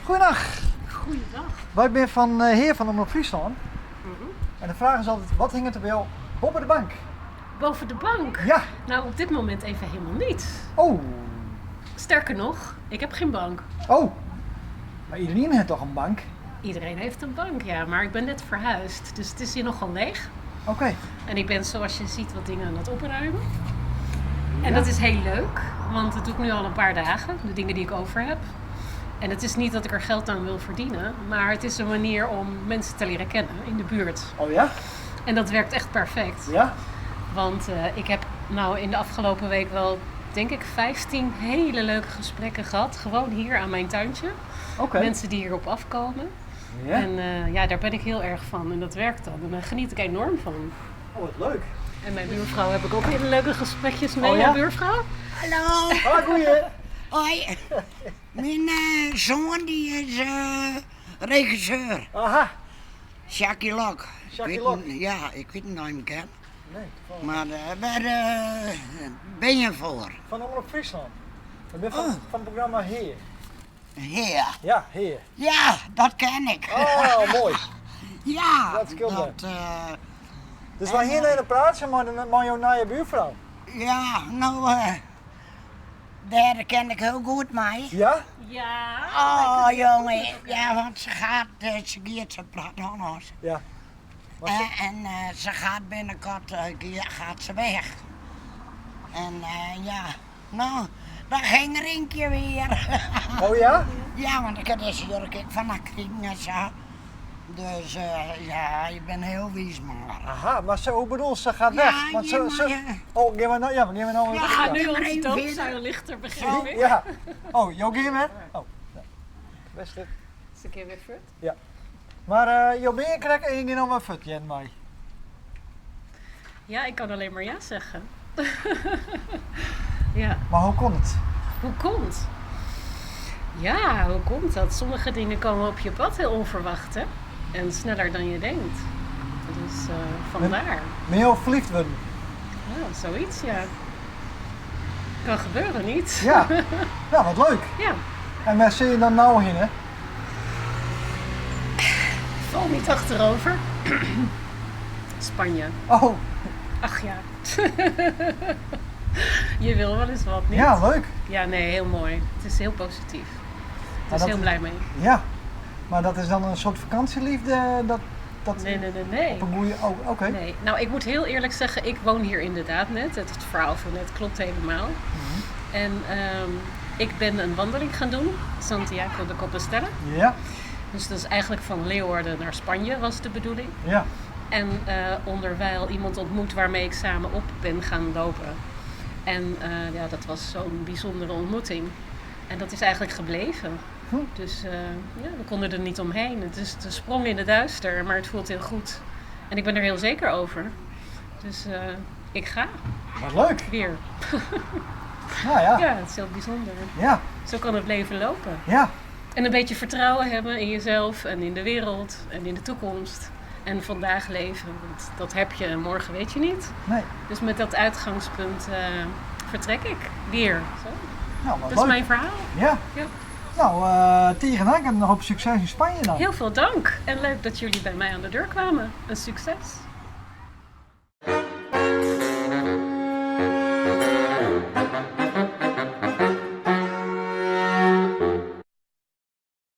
Goeiedag. Goeiedag. Wy binne fan Hear fan Omrop Fryslân. En de fraach is altyd, wat hinget der by jo boppe de bank? Boven de bank? Ja. Nou, op dit moment even helemaal niets. Oh. Sterker nog, ik heb geen bank. Oh. Mar iedereen hat toch in bank? Iedereen heeft een bank, ja. Maar ik ben net verhuisd, dus het is hier nogal leeg. Oké. En ik ben, zoals je ziet, wat dingen aan het opruimen. En dat is heel leuk, want dat doe ik nu al een paar dagen. De dingen die ik over heb. En het is niet dat ik er geld aan wil verdienen, maar het is een manier om mensen te leren kennen in de buurt. Oh ja? En dat werkt echt perfect. Ja? Want ik heb nou in de afgelopen week wel, denk ik, 15 hele leuke gesprekken gehad. Gewoon hier aan mijn tuintje. Oké. Mensen die hierop afkomen. Ja. En ja, daar ben ik heel erg van. En dat werkt dan. En daar geniet ik enorm van. Oh, wat leuk. En mijn buurvrouw heb ik ook hele leuke gesprekjes mee. Oh ja? Ja, buurvrouw? Hallo. Hoi, goeie. Hoi. Mijn zoon die is regisseur. Aha. Jackie Lok. Jackie Ik weet Lok. niet- Ja, ik weet niet of je hem kent. Nee, toevallig. Maar waar ben je voor? Van Omrop Fryslân. Ik ben Oh. van het programma Hear. Hear. Ja, Hear. Ja, dat ken ik. Oh, mooi. Ja, Dat scheelt wel. dat, Dus wij hier naar de praatje, maar de maar jouw nieuwe buurvrouw. ja, nou, daar ken ik heel goed mee. Ja? Ja. Oh, jongen, ja, want ze gaat, ze gaat, ze praat Hollands. Ja. Maar ze- En ze gaat binnenkort gaat ze weg. En ja, nou, daar ging Rinkje weer. Oh ja? Ja, want ik heb deze jurk ik van haar kriegen en zo. Dus ja, ik ben heel wies maar. Aha, maar ze, hoe bedoel ze gaat Ja, weg? Want ze, ja, ze, maar, oh, gaan we nou, ja, we gaan nou Ja. We gaan nu maar onze even verder. doopzuil begrijp ik. Ja. Oh, Jo gaan we? Oh, ja. Best dit. Is een keer weer fut. Maar Jo ben je krek en je nou maar fut, Jen mij. Ja, ik kan alleen maar ja zeggen. Ja. Maar hoe komt het? Hoe komt? Ja, hoe komt dat? Sommige dingen komen op je pad heel onverwacht, hè? En sneller dan je denkt. Dus vandaar. Ben je al verliefd worden? Ja, zoiets, ja. Kan gebeuren, niet? Ja. Nou, wat leuk. Ja. En waar zit je dan nou heen, hè? Val niet achterover. Spanje. Oh, Ach ja. Je wil wel eens wat, niet? ja, leuk. Ja, nee, heel mooi. Het is heel positief. Ik Maar ben dat heel is- blij mee. Ja. Maar dat is dan een soort vakantieliefde? Dat, dat Nee, nee, nee, nee. Op een goeie... Oh, oké. Nee, nou ik moet heel eerlijk zeggen, ik woon hier inderdaad net. Het verhaal van net klopt helemaal. En ik ben een wandeling gaan doen, Santiago de Compostela. Ja, Dus dat is eigenlijk van Leeuwarden naar Spanje was de bedoeling. ja. En onderwijl iemand ontmoet waarmee ik samen op ben gaan lopen. En ja, dat was zo'n bijzondere ontmoeting. En dat is eigenlijk gebleven. Dus ja, we konden er niet omheen. Het is de sprong in de duister, maar het voelt heel goed. En ik ben er heel zeker over. Dus ik ga Wat leuk. weer. Nou ja. Ja, het is heel bijzonder. Ja, Zo kan het leven lopen. ja. En een beetje vertrouwen hebben in jezelf en in de wereld en in de toekomst. En vandaag leven, want dat heb je en morgen weet je niet. Nee. Dus met dat uitgangspunt vertrek ik weer. Zo. Nou, wat Dat is leuk. mijn verhaal. Ja. Ja. Nou, tegen dank en nog op succes in Spanje dan. Heel veel dank en leuk dat jullie bij mij aan de deur kwamen. Een succes.